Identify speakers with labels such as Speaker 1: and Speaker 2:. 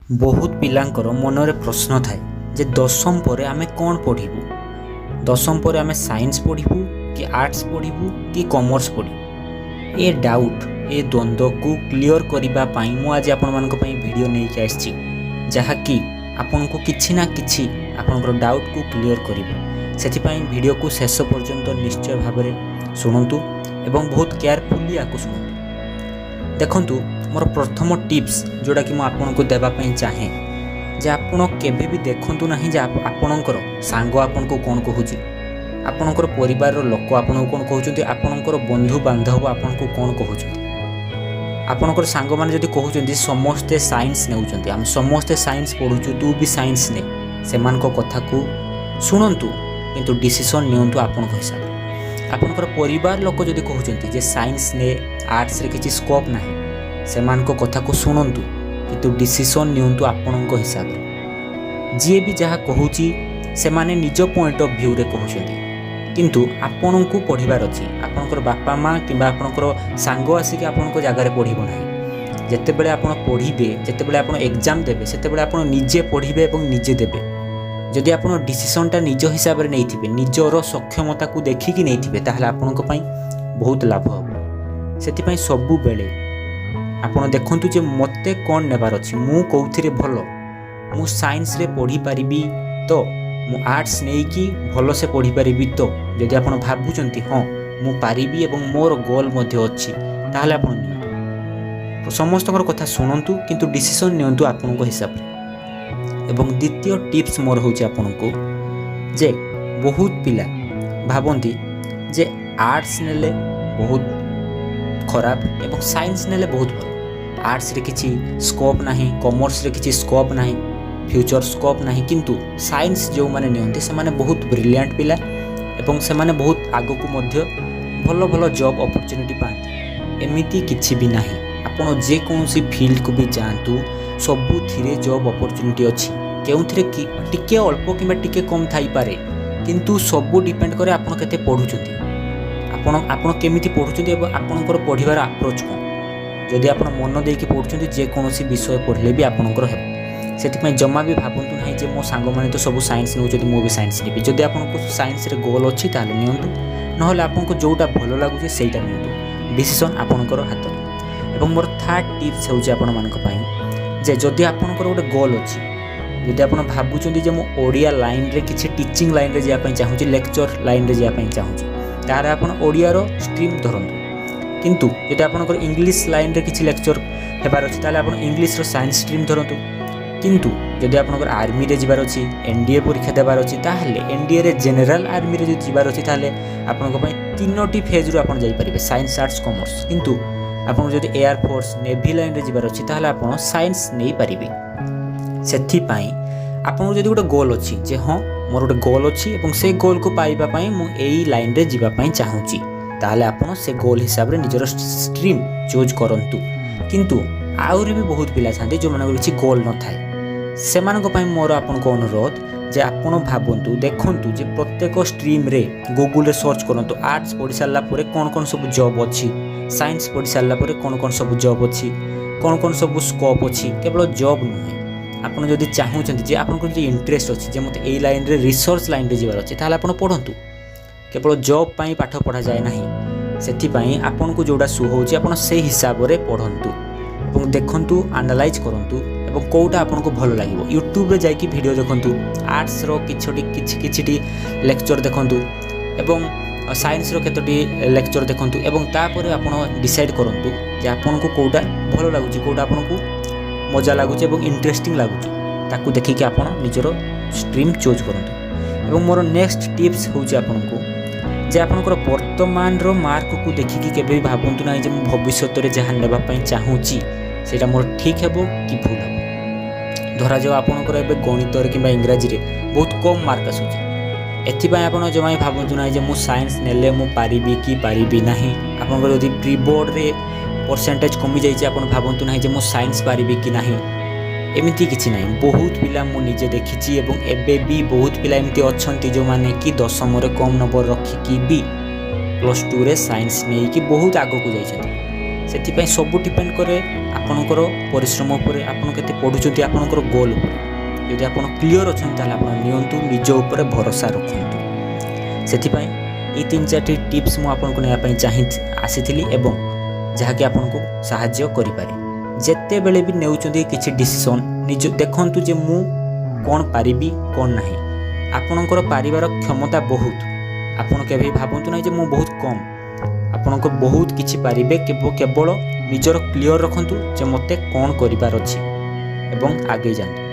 Speaker 1: ବହୁତ ପିଲାଙ୍କର ମନରେ ପ୍ରଶ୍ନ ଥାଏ ଯେ ଦଶମ ପରେ ଆମେ କ'ଣ ପଢ଼ିବୁ? ଦଶମ ପରେ ଆମେ ସାଇନ୍ସ ପଢ଼ିବୁ କି ଆର୍ଟ୍ସ ପଢ଼ିବୁ କି କମର୍ସ ପଢ଼ିବୁ? ଏ ଡାଉଟ୍, ଏ ଦ୍ୱନ୍ଦ୍ୱକୁ କ୍ଲିଅର୍ କରିବା ପାଇଁ ମୁଁ ଆଜି ଆପଣମାନଙ୍କ ପାଇଁ ଭିଡ଼ିଓ ନେଇକି ଆସିଛି, ଯାହାକି ଆପଣଙ୍କୁ କିଛି ନା କିଛି ଆପଣଙ୍କର ଡାଉଟ୍କୁ କ୍ଲିଅର୍ କରିବ। ସେଥିପାଇଁ ଭିଡ଼ିଓକୁ ଶେଷ ପର୍ଯ୍ୟନ୍ତ ନିଶ୍ଚୟ ଭାବରେ ଶୁଣନ୍ତୁ ଏବଂ ବହୁତ କେୟାରଫୁଲି ୟାକୁ ଶୁଣନ୍ତୁ। ଦେଖନ୍ତୁ, ମୋର ପ୍ରଥମ ଟିପ୍ସ ଯେଉଁଟାକି ମୁଁ ଆପଣଙ୍କୁ ଦେବା ପାଇଁ ଚାହେଁ ଯେ ଆପଣ କେବେ ବି ଦେଖନ୍ତୁ ନାହିଁ ଯେ ଆପଣଙ୍କର ସାଙ୍ଗ ଆପଣଙ୍କୁ କ'ଣ କହୁଛି, ଆପଣଙ୍କର ପରିବାରର ଲୋକ ଆପଣଙ୍କୁ କ'ଣ କହୁଛନ୍ତି, ଆପଣଙ୍କର ବନ୍ଧୁବାନ୍ଧବ ଆପଣଙ୍କୁ କ'ଣ କହୁଛନ୍ତି। ଆପଣଙ୍କର ସାଙ୍ଗମାନେ ଯଦି କହୁଛନ୍ତି, ସମସ୍ତେ ସାଇନ୍ସ ନେଉଛନ୍ତି, ଆମେ ସମସ୍ତେ ସାଇନ୍ସ ପଢ଼ୁଛୁ, ତୁ ବି ସାଇନ୍ସ ନେ, ସେମାନଙ୍କ କଥାକୁ ଶୁଣନ୍ତୁ, କିନ୍ତୁ ଡିସିସନ୍ ନିଅନ୍ତୁ ଆପଣଙ୍କ ହିସାବରେ। ଆପଣଙ୍କର ପରିବାର ଲୋକ ଯଦି କହୁଛନ୍ତି ଯେ ସାଇନ୍ସ ନେ, ଆର୍ଟ୍ସରେ କିଛି ସ୍କୋପ୍ ନାହିଁ, ସେମାନଙ୍କ କଥାକୁ ଶୁଣନ୍ତୁ, କିନ୍ତୁ ଡିସିସନ୍ ନିଅନ୍ତୁ ଆପଣଙ୍କ ହିସାବରେ। ଯିଏ ବି ଯାହା କହୁଛି, ସେମାନେ ନିଜ ପଏଣ୍ଟ ଅଫ୍ ଭ୍ୟୁରେ କହୁଛନ୍ତି, କିନ୍ତୁ ଆପଣଙ୍କୁ ପଢ଼ିବାର ଅଛି। ଆପଣଙ୍କର ବାପା ମା କିମ୍ବା ଆପଣଙ୍କର ସାଙ୍ଗ ଆସିକି ଆପଣଙ୍କ ଜାଗାରେ ପଢ଼ିବ ନାହିଁ। ଯେତେବେଳେ ଆପଣ ପଢ଼ିବେ, ଯେତେବେଳେ ଆପଣ ଏକ୍ଜାମ୍ ଦେବେ, ସେତେବେଳେ ଆପଣ ନିଜେ ପଢ଼ିବେ ଏବଂ ନିଜେ ଦେବେ। ଯଦି ଆପଣ ଡିସିସନ୍ଟା ନିଜ ହିସାବରେ ନେଇଥିବେ, ନିଜର ସକ୍ଷମତାକୁ ଦେଖିକି ନେଇଥିବେ, ତାହେଲେ ଆପଣଙ୍କ ପାଇଁ ବହୁତ ଲାଭ ହେବ। ସେଥିପାଇଁ ସବୁବେଳେ ଆପଣ ଦେଖନ୍ତୁ ଯେ ମୋତେ କ'ଣ ନେବାର ଅଛି, ମୁଁ କେଉଁଥିରେ ଭଲ, ମୁଁ ସାଇନ୍ସରେ ପଢ଼ିପାରିବି ତ, ମୁଁ ଆର୍ଟ୍ସ ନେଇକି ଭଲସେ ପଢ଼ିପାରିବି ତ? ଯଦି ଆପଣ ଭାବୁଛନ୍ତି, ହଁ, ମୁଁ ପାରିବି ଏବଂ ମୋର ଗୋଲ୍ ମଧ୍ୟ ଅଛି, ତାହେଲେ ଆପଣ ନିଅନ୍ତୁ। ସମସ୍ତଙ୍କର କଥା ଶୁଣନ୍ତୁ, କିନ୍ତୁ ଡିସିସନ୍ ନିଅନ୍ତୁ ଆପଣଙ୍କ ହିସାବରେ। ଏବଂ ଦ୍ୱିତୀୟ ଟିପ୍ସ ମୋର ହେଉଛି ଆପଣଙ୍କୁ ଯେ ବହୁତ ପିଲା ଭାବନ୍ତି ଯେ ଆର୍ଟ୍ସ ନେଲେ ବହୁତ ଖରାପ ଏବଂ ସାଇନ୍ସ ନେଲେ ବହୁତ ଭଲ। ଆର୍ଟ୍ସରେ କିଛି ସ୍କୋପ୍ ନାହିଁ, କମର୍ସରେ କିଛି ସ୍କୋପ୍ ନାହିଁ, ଫ୍ୟୁଚର୍ ସ୍କୋପ୍ ନାହିଁ, କିନ୍ତୁ ସାଇନ୍ସ ଯେଉଁମାନେ ନିଅନ୍ତି, ସେମାନେ ବହୁତ ବ୍ରିଲିଆଣ୍ଟ ପିଲା ଏବଂ ସେମାନେ ବହୁତ ଆଗକୁ ମଧ୍ୟ ଭଲ ଭଲ ଜବ୍ ଅପରଚ୍ୟୁନିଟି ପାଆନ୍ତି। ଏମିତି କିଛି ବି ନାହିଁ। ଆପଣ ଯେକୌଣସି ଫିଲ୍ଡକୁ ବି ଯାଆନ୍ତୁ, ସବୁଥିରେ ଜବ୍ ଅପରଚ୍ୟୁନିଟି ଅଛି। କେଉଁଥିରେ କି ଟିକେ ଅଳ୍ପ କିମ୍ବା ଟିକେ କମ୍ ଥାଇପାରେ, କିନ୍ତୁ ସବୁ ଡିପେଣ୍ଡ କରେ ଆପଣ କେତେ ପଢ଼ୁଛନ୍ତି, ଆପଣ କେମିତି ପଢ଼ୁଛନ୍ତି ଏବଂ ଆପଣଙ୍କର ପଢ଼ିବାର ଆପ୍ରୋଚ୍ କ'ଣ। ଯଦି ଆପଣ ମନ ଦେଇକି ପଢ଼ୁଛନ୍ତି, ଯେକୌଣସି ବିଷୟ ପଢ଼ିଲେ ବି ଆପଣଙ୍କର ହେବ। ସେଥିପାଇଁ ଜମା ବି ଭାବନ୍ତୁ ନାହିଁ ଯେ ମୋ ସାଙ୍ଗମାନେ ତ ସବୁ ସାଇନ୍ସ ନେଉଛନ୍ତି, ମୁଁ ବି ସାଇନ୍ସ ନେବି। ଯଦି ଆପଣଙ୍କୁ ସାଇନ୍ସରେ ଗୋଲ୍ ଅଛି, ତାହେଲେ ନିଅନ୍ତୁ, ନହେଲେ ଆପଣଙ୍କୁ ଯେଉଁଟା ଭଲ ଲାଗୁଛି, ସେଇଟା ନିଅନ୍ତୁ। ଡିସିସନ୍ ଆପଣଙ୍କର ହାତରେ। ଏବଂ ମୋର ଥାର୍ଡ଼ ଟିପ୍ସ ହେଉଛି ଆପଣମାନଙ୍କ ପାଇଁ ଯେ ଯଦି ଆପଣଙ୍କର ଗୋଟେ ଗୋଲ୍ ଅଛି, ଯଦି ଆପଣ ଭାବୁଛନ୍ତି ଯେ ମୁଁ ଓଡ଼ିଆ ଲାଇନ୍ରେ କିଛି ଟିଚିଂ ଲାଇନ୍ରେ ଯିବା ପାଇଁ ଚାହୁଁଛି, ଲେକ୍ଚର ଲାଇନ୍ରେ ଯିବା ପାଇଁ ଚାହୁଁଛି, ତାହେଲେ ଆପଣ ଓଡ଼ିଆର ଷ୍ଟ୍ରିମ୍ ଧରନ୍ତୁ। କିନ୍ତୁ ଯଦି ଆପଣଙ୍କର ଇଂଲିଶ ଲାଇନ୍ରେ କିଛି ଲେକ୍ଚର ହେବାର ଅଛି, ତାହେଲେ ଆପଣ ଇଂଲିଶର ସାଇନ୍ସ ଷ୍ଟ୍ରିମ୍ ଧରନ୍ତୁ। କିନ୍ତୁ ଯଦି ଆପଣଙ୍କର ଆର୍ମିରେ ଯିବାର ଅଛି, ଏନ୍ ଡି ଏ ପରୀକ୍ଷା ଦେବାର ଅଛି, ତାହେଲେ ଏନ୍ ଡି ଏରେ ଜେନେରାଲ ଆର୍ମିରେ ଯଦି ଯିବାର ଅଛି, ତାହେଲେ ଆପଣଙ୍କ ପାଇଁ ତିନୋଟି ଫେଜ୍ରୁ ଆପଣ ଯାଇପାରିବେ, ସାଇନ୍ସ, ଆର୍ଟ୍ସ, କମର୍ସ। କିନ୍ତୁ ଆପଣଙ୍କୁ ଯଦି ଏୟାରଫୋର୍ସ, ନେଭି ଲାଇନ୍ରେ ଯିବାର ଅଛି, ତାହେଲେ ଆପଣ ସାଇନ୍ସ ନେଇପାରିବେ। ସେଥିପାଇଁ ଆପଣଙ୍କୁ ଯଦି ଗୋଟେ ଗୋଲ୍ ଅଛି ଯେ ହଁ, ମୋର ଗୋଟେ ଗୋଲ୍ ଅଛି ଏବଂ ସେ ଗୋଲ୍କୁ ପାଇବା ପାଇଁ ମୁଁ ଏଇ ଲାଇନ୍ରେ ଯିବା ପାଇଁ ଚାହୁଁଛି, ତାହେଲେ ଆପଣ ସେ ଗୋଲ୍ ହିସାବରେ ନିଜର ଷ୍ଟ୍ରିମ୍ ଚୁଜ୍ କରନ୍ତୁ। କିନ୍ତୁ ଆହୁରି ବି ବହୁତ ପିଲା ଥାନ୍ତି, ଯେଉଁମାନଙ୍କର କିଛି ଗୋଲ୍ ନଥାଏ। ସେମାନଙ୍କ ପାଇଁ ମୋର ଆପଣଙ୍କୁ ଅନୁରୋଧ ଯେ ଆପଣ ଭାବନ୍ତୁ, ଦେଖନ୍ତୁ ଯେ ପ୍ରତ୍ୟେକ ଷ୍ଟ୍ରିମ୍ରେ ଗୁଗୁଲରେ ସର୍ଚ୍ଚ କରନ୍ତୁ, ଆର୍ଟ୍ସ ପଢ଼ି ସାରିଲା ପରେ କ'ଣ କ'ଣ ସବୁ ଜବ୍ ଅଛି, ସାଇନ୍ସ ପଢ଼ି ସାରିଲା ପରେ କ'ଣ କ'ଣ ସବୁ ଜବ୍ ଅଛି, କ'ଣ କ'ଣ ସବୁ ସ୍କୋପ୍ ଅଛି। କେବଳ ଜବ୍ ନୁହେଁ, ଆପଣ ଯଦି ଚାହୁଁଛନ୍ତି ଯେ ଆପଣଙ୍କର ଯଦି ଇଣ୍ଟରେଷ୍ଟ ଅଛି ଯେ ମୋତେ ଏଇ ଲାଇନ୍ରେ, ରିସର୍ଚ୍ଚ ଲାଇନ୍ରେ ଯିବାର ଅଛି, ତାହେଲେ ଆପଣ ପଢ଼ନ୍ତୁ। କେବଳ ଜବ୍ ପାଇଁ ପାଠ ପଢ଼ାଯାଏ ନାହିଁ। ସେଥିପାଇଁ ଆପଣଙ୍କୁ ଯେଉଁଟା ସୁହାଉଛି, ଆପଣ ସେଇ ହିସାବରେ ପଢ଼ନ୍ତୁ ଏବଂ ଦେଖନ୍ତୁ, ଆନାଲାଇଜ୍ କରନ୍ତୁ ଏବଂ କେଉଁଟା ଆପଣଙ୍କୁ ଭଲ ଲାଗିବ। ୟୁଟ୍ୟୁବରେ ଯାଇକି ଭିଡ଼ିଓ ଦେଖନ୍ତୁ, ଆର୍ଟ୍ସର କିଛି କିଛିଟି ଲେକ୍ଚର ଦେଖନ୍ତୁ ଏବଂ ସାଇନ୍ସର କେତୋଟି ଲେକ୍ଚର ଦେଖନ୍ତୁ ଏବଂ ତାପରେ ଆପଣ ଡିସାଇଡ଼୍ କରନ୍ତୁ ଯେ ଆପଣଙ୍କୁ କେଉଁଟା ଭଲ ଲାଗୁଛି, କେଉଁଟା ଆପଣଙ୍କୁ ମଜା ଲାଗୁଛି ଏବଂ ଇଣ୍ଟରେଷ୍ଟିଂ ଲାଗୁଛି। ତାକୁ ଦେଖିକି ଆପଣ ନିଜର ଷ୍ଟ୍ରିମ୍ ଚୁଜ୍ କରନ୍ତୁ। ଏବଂ ମୋର ନେକ୍ସଟ ଟିପ୍ସ ହେଉଛି ଆପଣଙ୍କୁ ଯେ ଆପଣଙ୍କର ବର୍ତ୍ତମାନର ମାର୍କକୁ ଦେଖିକି କେବେ ବି ଭାବନ୍ତୁ ନାହିଁ ଯେ ମୁଁ ଭବିଷ୍ୟତରେ ଯାହା ନେବା ପାଇଁ ଚାହୁଁଛି, ସେଇଟା ମୋର ଠିକ୍ ହେବ କି ଭୁଲ ହେବ। ଧରାଯାଉ ଆପଣଙ୍କର ଏବେ ଗଣିତରେ କିମ୍ବା ଇଂରାଜୀରେ ବହୁତ କମ୍ ମାର୍କ ଆସୁଛି। ଏଥିପାଇଁ ଆପଣ ଜମା ବି ଭାବନ୍ତୁ ନାହିଁ ଯେ ମୁଁ ସାଇନ୍ସ ନେଲେ ମୁଁ ପାରିବି କି ପାରିବି ନାହିଁ। ଆପଣଙ୍କର ଯଦି ପ୍ରି ବୋର୍ଡ଼ରେ ପରସେଣ୍ଟେଜ୍ କମିଯାଇଛି, ଆପଣ ଭାବନ୍ତୁ ନାହିଁ ଯେ ମୁଁ ସାଇନ୍ସ ପାରିବି କି ନାହିଁ। ଏମିତି କିଛି ନାହିଁ। ବହୁତ ପିଲା ମୁଁ ନିଜେ ଦେଖିଛି ଏବଂ ଏବେ ବି ବହୁତ ପିଲା ଏମିତି ଅଛନ୍ତି, ଯେଉଁମାନେ କି ଦଶମରେ କମ୍ ନମ୍ବର ରଖିକି ବି ପ୍ଲସ୍ ଟୁରେ ସାଇନ୍ସ ନେଇକି ବହୁତ ଆଗକୁ ଯାଇଛନ୍ତି। ସେଥିପାଇଁ ସବୁ ଡିପେଣ୍ଡ କରେ ଆପଣଙ୍କ ଆପଣଙ୍କର ପରିଶ୍ରମ ଉପରେ, ଆପଣ କେତେ ପଢ଼ୁଛନ୍ତି, ଆପଣଙ୍କର ଗୋଲ୍ ଉପରେ। ଯଦି ଆପଣ କ୍ଲିଅର୍ ଅଛନ୍ତି, ତାହେଲେ ଆପଣ ନିଅନ୍ତୁ, ନିଜ ଉପରେ ଭରସା ରଖନ୍ତୁ। ସେଥିପାଇଁ ଏଇ ତିନି ଚାରିଟି ଟିପ୍ସ ମୁଁ ଆପଣଙ୍କୁ ନେବା ପାଇଁ ଚାହିଁ ଆସିଥିଲି ଏବଂ ଯାହାକି ଆପଣଙ୍କୁ ସାହାଯ୍ୟ କରିପାରେ। ଯେତେବେଳେ ବି ନେଉଛନ୍ତି କିଛି ଡିସିସନ୍, ନିଜ ଦେଖନ୍ତୁ ଯେ ମୁଁ କ'ଣ ପାରିବି, କ'ଣ ନାହିଁ। ଆପଣଙ୍କର ପାରିବାର କ୍ଷମତା ବହୁତ। ଆପଣ କେବେ ବି ଭାବନ୍ତୁ ନାହିଁ ଯେ ମୁଁ ବହୁତ କମ୍। ଆପଣଙ୍କ ବହୁତ କିଛି ପାରିବେ। କେବଳ ନିଜର କ୍ଲିଅର୍ ରଖନ୍ତୁ ଯେ ମୋତେ କ'ଣ କରିବାର ଅଛି ଏବଂ ଆଗେଇ ଯାଆନ୍ତୁ।